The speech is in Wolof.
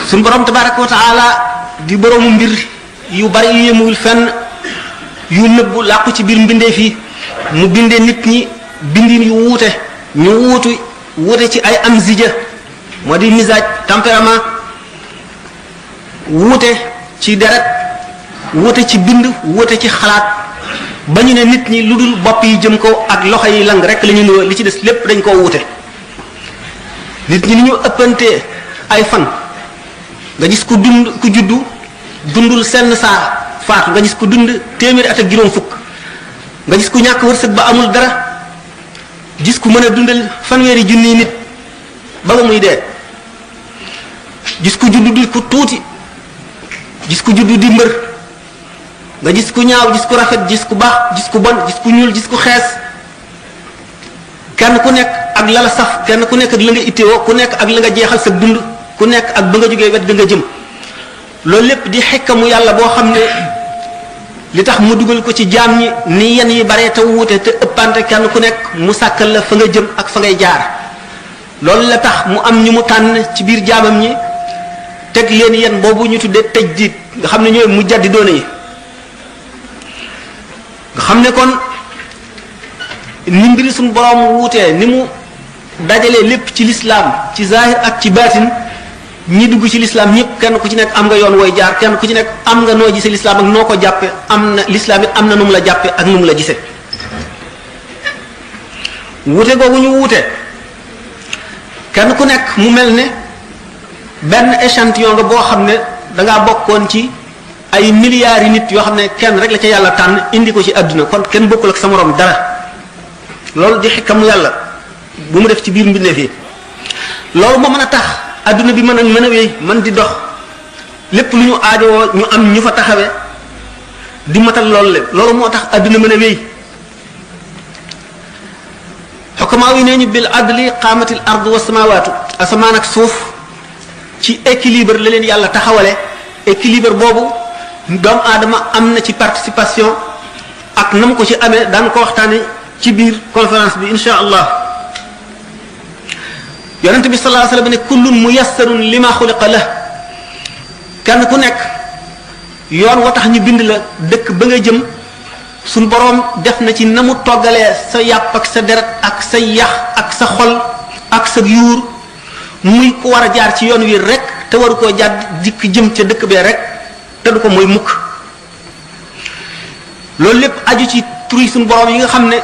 sun borom tabaraka wa taala di borom mbir yu bari yu yemul fenn yu nëbbu làqu ci biir mbindee fi mu bindee nit ñi bindin yu wuute ñu wuute ci ay amzija moo di misaaj tempérament wuute ci deret wuute ci bind wuute ci xalaat ba ñu ne nit ñi lu dul bopp yi jëm ko ak loxo yi lang rek la ñu nuyoo li ci des lépp dañ koo wuute nit ñi ni ñu ëppantee ay fan nga gis ku juddu dundul senn saa faatu nga gis ku dund téeméeri at ak juróom fukk nga gis ku ñàkk wërsëg ba amul dara gis ku mën a dundal fanweeri junniy nit ba muy dee gis ku juddu di ku tuuti gis ku juddu di mbër nga gis ku ñaaw gis ku rafet gis ku baax gis ku bon gis ku ñuul gis ku xees kenn ku nekk ak la la saf kenn ku nekk ak la nga ittewoo ku nekk ak la nga jeexal sa dund ku nekk ak ba nga jógee wet ga nga jëm loolu lépp di xekkamu yàlla boo xam ne li tax mu dugal ko ci jaam ñi ni yenn yi bare te wuute te ëppante kenn ku nekk mu sàkkal la fa nga jëm ak fa ngay jaar loolu la tax mu am ñu mu tànn ci biir jaamam ñi teg leen yen boobu ñu tuddee tëj diit nga xam ne ñooy mu jaddi doona yi nga xam ne kon ni mbiri suñu borom wuutee ni mu dajalee lépp ci lislaam ci zahir ak ci baatin ñi dugg ci lislaam ñëpp kenn ku ci nekk am nga yoon wooy jaar kenn ku ci nekk am nga noo gisee lislaam ak noo ko jàppe am na lislaam it am na nu mu la jàppe ak nu mu la gisee wuute googu ñu wuute kenn ku nekk mu mel ne benn échantillon nga boo xam ne dangaa bokkoon ci ay milliards yi nit yoo xam ne kenn rek la ca yàlla tànn indi ko ci àdduna kon kenn bokkul ak sa morom dara loolu di xikkamu yàlla bu mu def ci biir mbindeef yi loolu moo mën a tax adduna bi mën a wéy mën di dox lépp lu ñu aajowoo ñu am ñu fa taxawee di matal loolu lépp loolu moo tax adduna mën a wéy xukamaa yi nee ñu bil adli qaamatil ardu wa samawaatu asamaan ak suuf ci équilibre la leen yàlla taxawale équilibre boobu doomu aadama am na ci participation ak na mu ko ci amee daan ko waxtaane ci biir conférence bi insha allah yonente bi sallallahu alayhi wasallam ne kullun muyassarun lima xuliqa la kenn ku nekk yoon wa tax ñu bind la dëkk ba nga jëm suñ boroom def na ci na mu toggalee sa yàpp ak sa deret ak sa yax ak sa xol ak sa yuur muy ku war a jaar ci yoon wi rek te waru koo jàdd dikk jëm ca dëkk bee rek te du ko mooy mukk loolu lépp aju ci turi suñ boroom yi nga xam ne